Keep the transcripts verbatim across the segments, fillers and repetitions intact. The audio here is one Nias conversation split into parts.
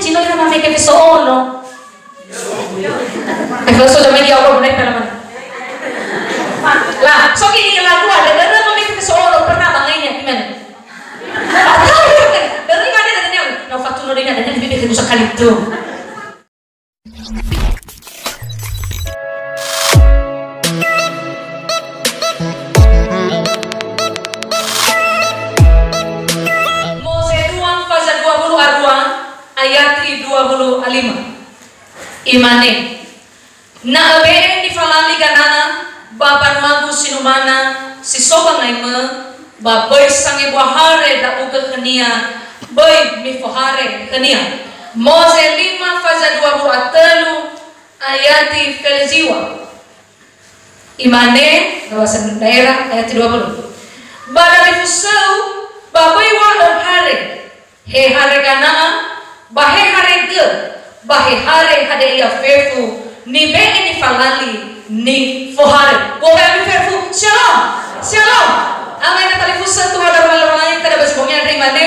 Sino ira mameke feso'ono. Eh, kalau sudah media Allah mulai pernah mana? Lah, so gini lagu ada, ada mameke feso'ono pernah bangainya gimana? Dari mana adanya? Nah, Fatuno dia adanya lebih baik usah kali itu. Moze dua faza dua puluh a dua ayati dua puluh a lima. Imane, na öbe'e nifalali gana'a ba mbanuagu si numana si so ba ngaimö, ba böi sangebua hare ndra'ugö khönia, böi mifohare khönia. Moze lima faza dua puluh a tölu ayati feleziwa. Imane, bahasa daerah ayati dua puluh. Ba dalifusöu, ba böi wa'ö hare. He hare gana'a, ba he hare gö, ba he hare hadia ia fefu, nibe'e nifalali, nifohare. Bohe ami fefu, shalom, shalom. Ama ina talifusö Tuhan daroma lowalangi, kada basi bongi andre imane,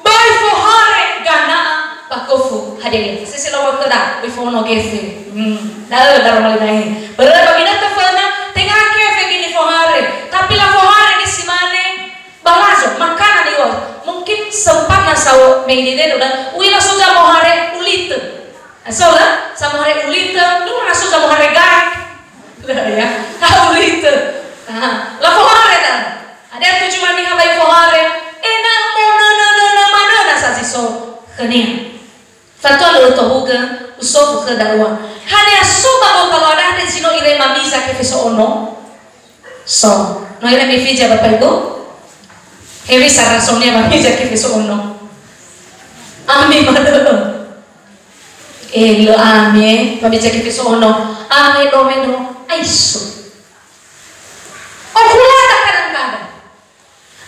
böi fohare gana'a ba gofu hadia ia. Sese lawa töda, böi fono gefe. Hmm, da'ö daroma lowalangi. Börö ba ginötö föna, tenga gefe gini fohare. Tapi lafohare gi simane, Balazo, makanan iwa. Mungkin sempat na sawo meini dendo dan uila soja mohare ulitö. Sola, samohare ulitö, nura soja mohare gaek. Ya, ha ulitö. Aha, lafohare dan. Ada tujuan niha bai fohare. Ena mo na na na na mana na sa si so. Khönia. Fatua lö tohugö, usofu khöda ua. Hana so ba gota loa dahde si no ire mamiza ke feso'ono? So, no ira mifija Bapak Ibu? Hewisa rasonia ba mija ke feso'ono. Ami manö. Eh, lö ami, eh, ba mija ke feso'ono. Ami do meno, aiso. Okulata kadang-kadang.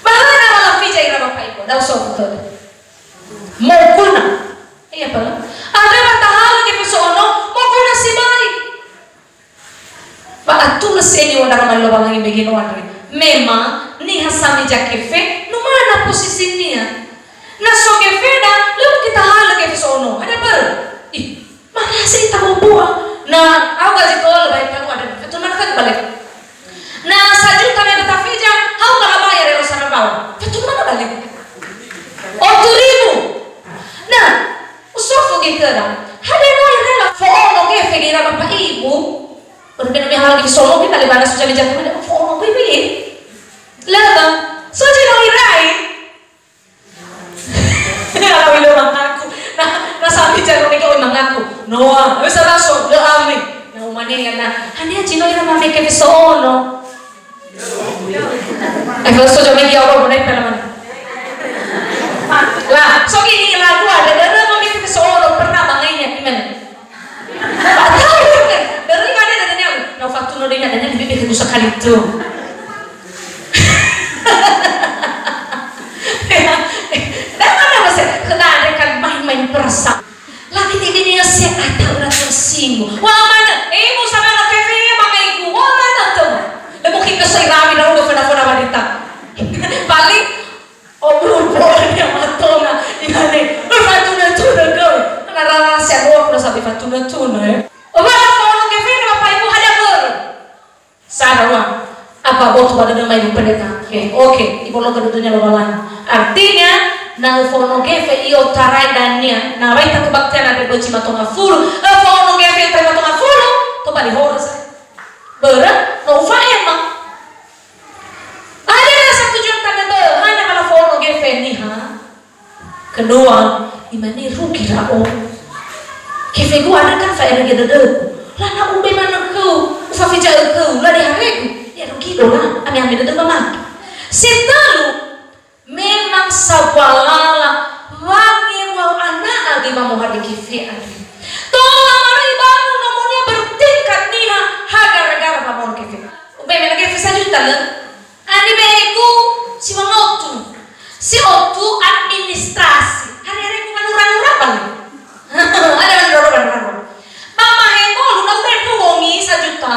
Bahana wala fija ira Bapak Ibu, da'ö so betul. Moguna. Iya, Pak. Ada matahala ke feso'ono, moguna sibai. Ba atulö seni wondara mali Lowalangi mege no andre. Memang niha sami jakefe, numana posisinia. Na so gefeda, lö kita halö gefe sono. Ada per? Ih, marasa ita bubua. Na, au gaji tol baik kalu ada. Fatul mana kan balik? Na sajuta me tafija, hau ka labayar ero sarabao. Fatul mana balik? Otu ribu. Na, usofu ge kera. Hade no irela fono gefe ira Bapak Ibu. Berbeda me hal di solo kita lebana sudah menjatuh pada fono gefe. Laba, so je no irai. Kalau ilo mangaku. Nah, rasa bicara mereka oi mangaku. Noah, wis raso, lö ami. Na umane ya na. Hanya cino ira mameke fesono. Eh, kalau so jamai dia orang boleh pernah mana? Lah, so gini lagu ada, ada mameke fesono pernah bangainya gimana? Dari mana adanya? Na Fatuno dia adanya lebih baik usah kali itu. Dah mana masa kena ada kan main-main perasaan. Lagi ini dia saya atau orang tersinggung. Wah mana? Eh, mau sama laki saya pakai gua mana tuh? Lemu kita saya rami lalu udah fana-fana wanita. Paling Oh, belum boleh dia matona. Inane, berfatuna-tuna kau. Karena rara saya doa pula sampai fatuna-tuna, ya. Oh, mana fono gefe na Bapak Ibu hada ber. Sarah, apa botu pada nama Ibu Pendeta? Oke, oke. Ibu lo kedudunya lo lain. Artinya, na fono gefe io tarai dania. Na baita kebaktian ada beci matona fulu. Eh, fono gefe tarai matona fulu. Kembali horas. Berat, no ufa emang. Ada rasa tujuan kami böhana kala fono gefe niha. Kedua, imane rugi ra'o. Gefegu ada kan fa'erege dödögu. Lana ube manö khöu, ufafeja'ö khöu, lade haregu. Ya rugi dola, ame-ame dödö ba magi. Setölu, memang sambua lala, wange wa'ö ana'a ge wamohade gefe andre. Tola manö ibangun nomonia bertingkat niha ha gara-gara wamohade gefe. Ube mena gefe sajuta lö. Ani be'egu si wangotu. Si otu administrasi. Hari-hari ku manura-nura bali. Ada manura-nura. Ba mahemolu na ube'egu wongi sajuta.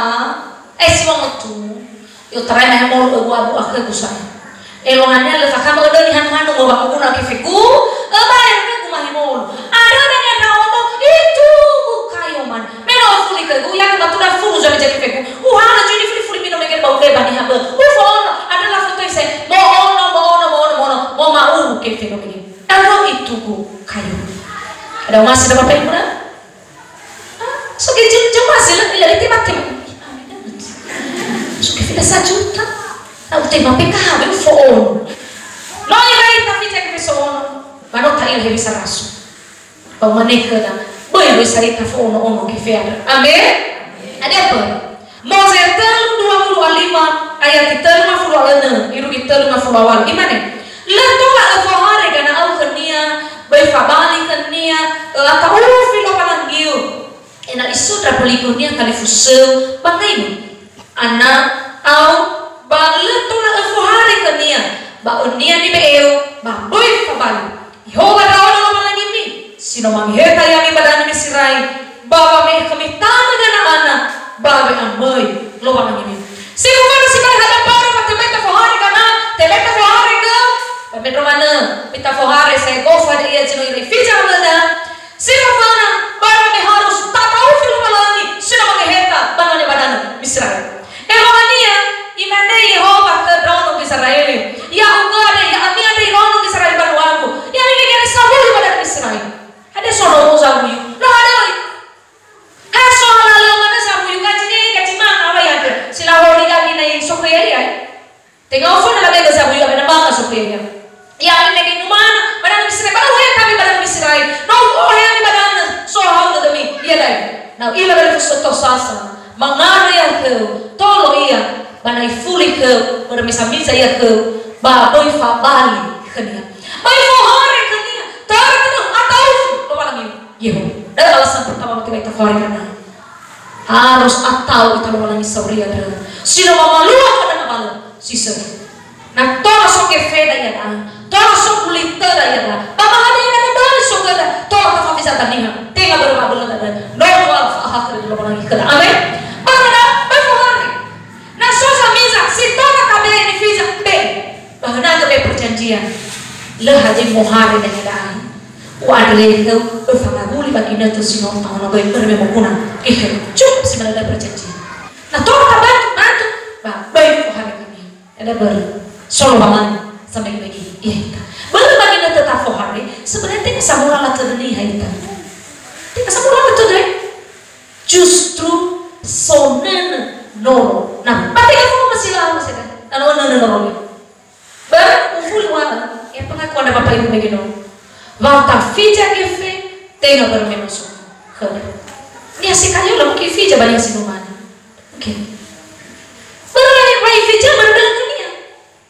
Eh, si wangotu. Yo tarai mahemolu egu abu akhögu sa. Elohania lö fakama ödöni hanu-hanu mo ba guna kefegu. Öba egu mahemolu. Ada Ada omasi da Bapak Ibu na? Ah, so ke jam, jam masih lah, bila dia mati. So ke fila sajuta. Nah, utai mape ka habis fo'on. No, ya, baik, tapi cek ke so'on. Mano tak ilhe bisa rasu. Ba umane khöda, böi, böi sarita fo'ono-ono gefe andrö. Amen? Hadia mbörö? Moze tölu dua puluh lima ayat tölu ngafulu a önö, irugi tölu ngafulu a walu. Imane, "Lö tola öfohare gana'au khönia, böi fabali khönia, ö'ata'ufi Lowalangiu, ena'ö isundra mböli khönia talifusöu ba ngaimö." Ana, au, ba lö tola öfohare khönia, ba önia nibe'eu, ba böi fabali. Yehowa ndra'odo Lowalangimi, si no mangeheta ya'ami ba danö Miserai, ba wame'e khömi tanö gana'ana, ba we'amöi Lowalangimi. Si fufana sibai hadia mbörö ba tebai tafohare gana, tebai tafohare gö, ba mendro manö, me tafohare sae gofa da'ia zi no irai fija amöda, Si fufana, barö me harus tata'ufi Lowalangi si no mangeheta banua nibadanö Miserai. Ewawania, imane Yehowa khö ndraono Gizera'eli, "Ya'ugö andre, ya'ami andre iraono Gizera'eli banuagu. Ya'ami mege andre sawuyu ba danö Miserai." Hadia so ndraono zawuyu? No hadia oi? Ha so halöŵö manö zawuyu, gaji ne, gaji manga, awai andre? Si lahori gaji na isokhö ya'ia, eh? Tenga oföna labe gö zawuyu awena manga sokhö ya'ia. Ya'ami mege numana, ba danö Miserai, ba lö uhe kami ba danö Miserai. No u'ohe ami ba danö, so ha'u dödömi, iada'e. Na u'ila dalifusö tosasa, mangandrö ia khöu, tolo ia, ba na ifuli khöu, börö me samiza ia khöu, ba böi fabali khönia. Böi fohare khönia, töra-töra, ata'ufi Lowalangiu. Yehowa. Da'ö alasan pertama waktu kita fahari karena harus ata'u ita Lowalangi sauri andrö. Si no mamalua fadanga bala, si sökhi. Na tola so gefeda iada'a, tola so gulitöda iada'a. Ba ba hadia ina nödöni so göda, tola tafafiza daniha. Tenga börö wa'abölö da'ö. No tola fa'ahakhö Lowalangi khöda. Amen. Ba na, ba fohare. Na so samiza, si tola tabe'e nifiza, be'e. Ba hönagö me perjanjian. Lö hadia mohare dania da'a. U'andrö khöu, öfangawuli ba ginötö si no tahona böi, börö me moguna. Ehe, cukup si manö perjanjian. Na tola tabantu, bantu, ba böi fohare khönia. Ada börö. So Lowalangi, samege-mege. Iya, kita. Börö ba ginötö tafohare, sebenarnya tenga samura latö döniha ita. Tenga samura latö döniha. Justru sonönö noro. Nah, ba tenga foma si lau, masega. Ano önönö noro ni. Börö ufuli uŵa'ö, ya, pengakuan da Bapak Ibu mege no. Wa tafiza gefe, tenga börö me no so. Khöda. Niha si kayola mungkin fiza ba niha si numana. Oke. Börö wa ifiza börö dödönia.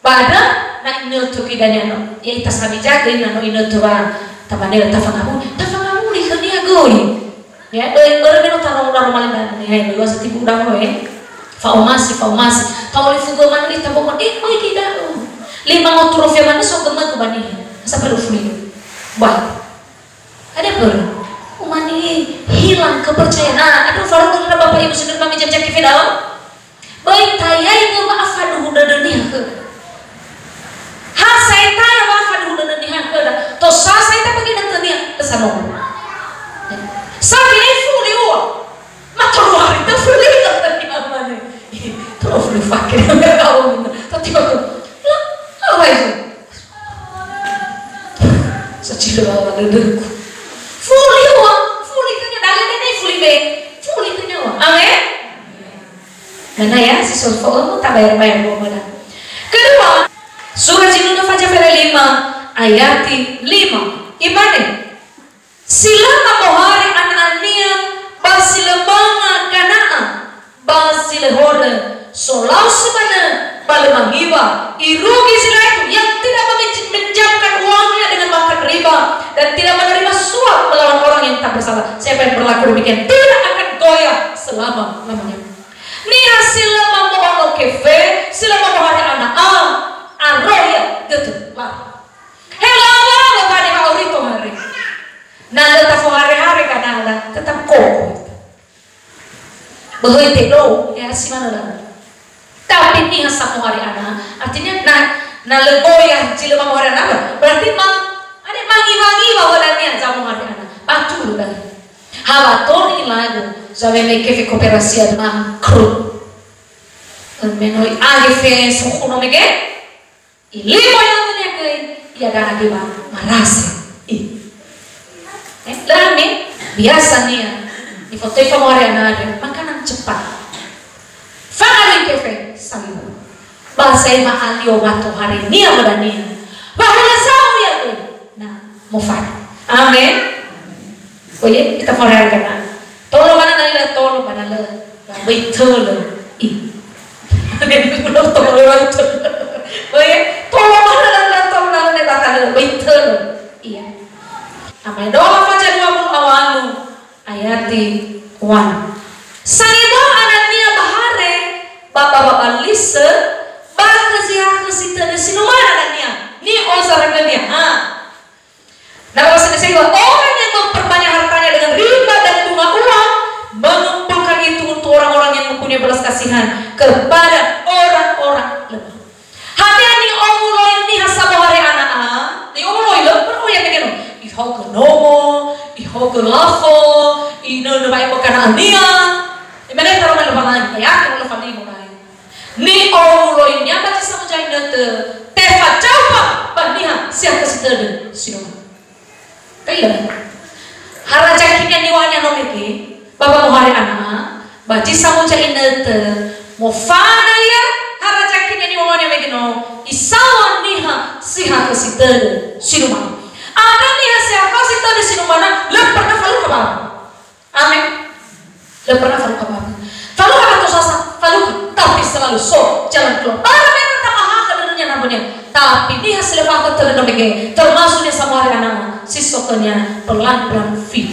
Ba da na inötö ki dania no. Ya ita samiza göi na no inötö wa tabane tafangawuli. Tafangawuli khönia göi. Ya, börö, börö me no tarau-rau malindanö, ya, börö wa satibu udang, eh. Fa'omasi, fa'omasi. Fa'olifu gö manö ita bongo, eh, oi, gida'ö. Lima ngotu rofia manö so gömögu ba niha. Sampai lufuli. Bah. Ada börö. Umani hilang kepercayaan. Ah, aduh, faru dulu Bapak Ibu sendiri kami jam-jam kifedal. Böi tayaigö wa'afaduhu dödönia khöda. Ha sa'ae taya wa'afaduhu dödönia khöda. Tosasa ita ba ginötönia, ösanongo. Sabi efuli ua. Matolu hari tafuli dödönia mane. Tolo fuli fake. Tatiba ko. La, awai. Sacilö wa dödöku. Fuli ua, fuli khönia, dale nene fuli be. Fuli khönia ua. Amen. Mana ya, si so fo'ömö tabayar-bayar bo mana. Kedua, surah Zinunö faza fere lima, ayati lima. Imane, si lö mamohare ana'ania ba si lö manga gana'a, ba si lö horö, solau si manö, ba lö mangiwa, irugi si lö aetu, yang tidak meminj-, meminjamkan uangnya dengan makan riba, dan tidak menerima suap melawan orang yang tak bersalah. Siapa yang berlaku demikian tidak akan goyah selama-lamanya. Niha si lö mamo'ono kefe, si lö mamohare ana'a, aro ia götö. Lah. Hela awalö ba niha auri tohare. Na lö tafohare-hare gana'a, tetap kokoh. Böhöi tedou, ya, si manö la. Tapi niha samohare ana, artinya na, na lö goyah zi lö mamohare ana, berarti ma-, ada mangiwa-ngiwa wödania zamohare ana. Batul, kan? Hawa toni lagu, zaweme kefe koperasi ada mangkrut. Menoi age fe sukhu no mege? Ilimo ya'ami niha göi, iada'e ba marasa. I. Biasania, nifotöi famohare ana andre, makanan cepat. Fa'alui kefe, salibu. Ba sai ma'alio watohare nia ba dania. Ba hulö zau ia goi. Na, mofana. Amen. Oye, kita fora harga na. Tolo mana na ila tolo mana le. Ba böi tölo. I. Tolo mana na ila tolo na le ba le böi tölo. Iya. Amai doa faja dua puluh awalu. Ayati one. Sangewa anania bahare, ba, ba, ba, ba lise, ba khö zi hakö si tödö si numana anania. Ni ozaragania, ha. Na bahasa Indonesia, orang yang memperbanyak hartanya dengan riba dan bunga uang, mengumpulkan itu untuk orang-orang yang mempunyai belas kasihan kepada orang-orang lemah. Hadia ni'owuloi niha samohare ana'a, ni'owuloi lö, pernah ya mege no. Ihaogö nomo, ihaogö lafo, inönö wa'ebökha na'ania. Imane taroma lö fangai, ya, taroma lö fangai mo gai. Ni'owuloi nia ba zi samuza inötö, tefajaufa ba niha si hakö si tödö, si no. Kaila. Harajakinia niŵa'ö no mege, ba wamohare ana'a, ba zi samuza inötö, mofana ia, harajakinia niŵa'ö mege no, isaŵa niha si hakö si tödö, si numana. Andrö niha si hakö si tödö si numana, lö pernah falukha ba. Amin. Lö pernah falukha ba. Falukha ba to sasa, falukha. Tapi selalu so jalan keluar. Bara mereka tak mahal ke dulunya namanya. Tapi niha si lö mahal ke dulunya mege. Termasuknya samohare ana'a. Si sokonya pelan-pelan fit.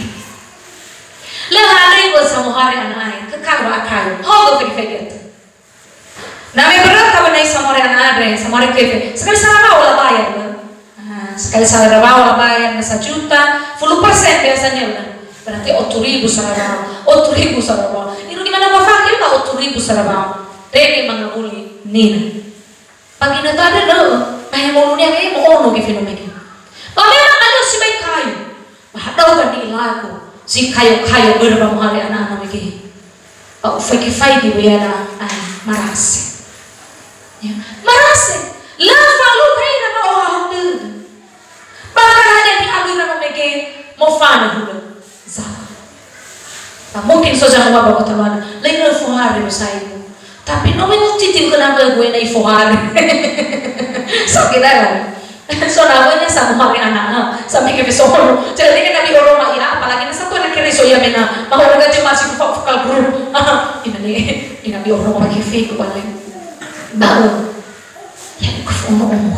Lö hari buat samohare ana'a. Kekal ba akai. Hogo fegi-fegi itu. Na me berapa menai samohare ana'a andre, samohare kefe. Sekali sarawa la bayar, lö. Ah, sekali sarawa la bayar, na sajuta, fulu persen biasanya, lö. Berarti otu ribu sarawa, otu ribu sarawa. Irugi mana wafake, lö, otu ribu sarawa. Tege mangawuli, nina. Pagi na tade, lö, mahe molunia ke, mo ono ke fenomene. Ba memang ada si baik kayu. Ba hadia ni'ilagu, si kayo-kayo börö wamohare ana'a mege. Ba ufaigi-faigi weyana, ah, marase. Ya, marase. Lö falukha ira ba ohaho dödö. Ba kana hadia ni'alui ira mege, mofana hulö. Zau. Ba mungkin so zanguma'ö ba kota mana, lain lö fohare mosaimu. Tapi no me no titi kena ke gue na ifohare. Sakit darah. So na gue nya samohare ana'a, sampai ke besono. Jadi kan Nabi Oroma ia, apalagi na satu anak kere so ia mena. Mau orang aja masih buka vokal group. Ina ni, ina Nabi Oroma pakai fake balik. Bau. Ya, ke fono omo.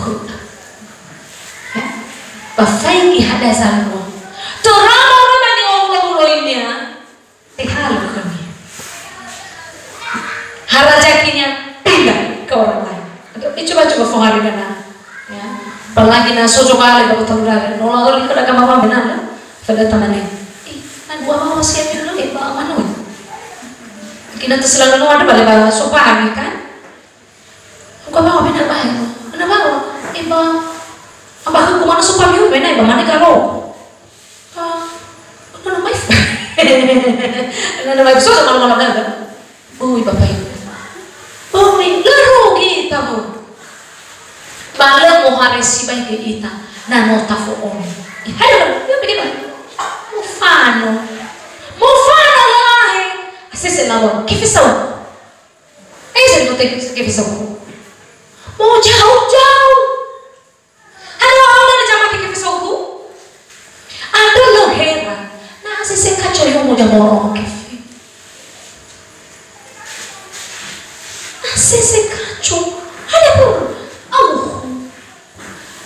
Ya. Ba faigi hadia zalua. Torama orang bani omo-omo inia. Tehalö khönia. Harajakinia pindah ke orang lain. Untuk dicoba-coba fohare kana. Ya. Apalagi na so jogale ba kota udara. Nola oli kada kama mama benar, ya. Kada tamane. Ih, na dua mama siap dulu, eh, ba manu. Kina terus selalu no ada balik ba sopa kan. Uka bawa bena bae. Ana bawa. Eba. Aba aku mana sopa miu bena eba mana galo. Ah, mana mai. Mana mai so malu-malu kan. Bui bapak ibu. Bui, lö rugi tamu. Ba lö moha resi bae ke ita. Na no tafo'ono. Ih, hayo, ya bagaimana? Mofano. Mofano lahe. Asese lawan. Kifisau. Eh, jadi mau tanya ke Facebook. Mau jauh-jauh. Halo, halo, na jama ke Facebook. Andrö lö hera. Na sese kaco yo mau jama orang ke. Na sese kaco. Ada pun. Au.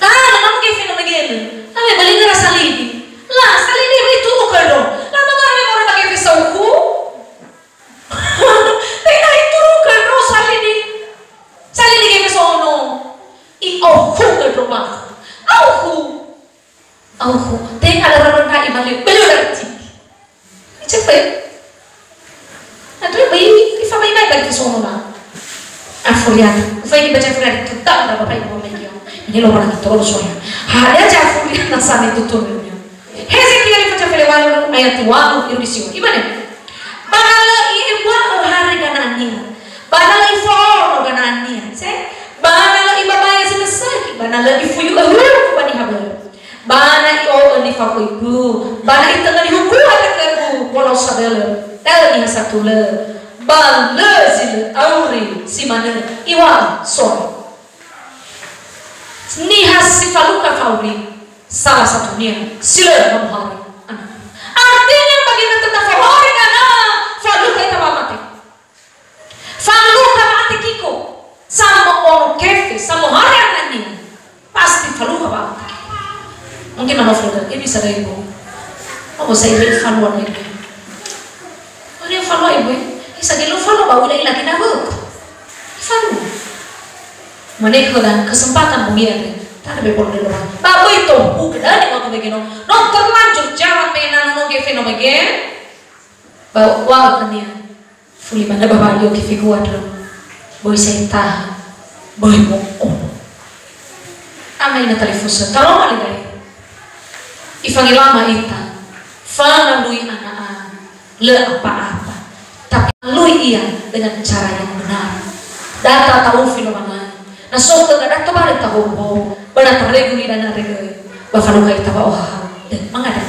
Nah, na mau ke film begini. Tapi beli ngerasa lidi. Lah, sekali ini itu bukan dong. Lama banget orang pakai Facebook. Tenga itu kan no salini. Salini ke sono. I ohu ke rumah. Auhu. Auhu. Tenga ada orang kai balik. Belum nanti. Cepet. Ada bayi, ifa bayi bayi balik ke sono lah. Afurian. Ufa ini baca Afurian. Tetap ada bapak ibu media. Ini lo orang itu lo soalnya. Ada aja Afurian nasani tuturnya. Hezekiel ifaca fele walu ayati walu irugi siwa. Imane? Ba na lö i'ebua'ö hare gana'ania. Ba na lö ifo'ono gana'ania. Se? Ba na lö ibabae zi lö sökhi. Ba na lö ifuyu'ö huku ba niha börö. Ba na i'o'ö nifakhöigu. Ba na itönö nihuku andrö khöra. Sadölö, da'ö niha satulö, ba lö zi lö auri si manö iŵa'ö so'aya. Niha si falukha fa'auri, salah satunia si lö mamohare ana'. Artinya, ba ginötö tafahori ana', falukha ita wa'amate. Falukha wa'atekiko, samo'ono kefe, samohare ana'nia, pasti falukha wa'atekiko. Mungkin manofu da, ini bisa da ibu. Oh, saya ini falua nih. Oh, ini falua ibu. Ini saya dulu falua, bau ila-ila kina bu. Falua. Mana kau dan kesempatan bumi ada. Tak ada bebol dulu. Babu itu, bu kedani waktu begini. No terlanjur jalan main nano no gefe no mege. Bau wa kania. Fuli manö ba wa'alio kefe gua ndrö. Böi sai taha, böi mo'ono. Ama ina talifusö, taloma li da'e. Ifangelama ita, fangalui ana'-ana', lö apa-apa. Tapi lalui ia dengan cara yang benar. Da tata'ufi Lowalangi. Na so khöda da tobali tahowu-howu, ba na taregu li dana regö, ba falukha ita wa'ohahau, da'e mangandrö.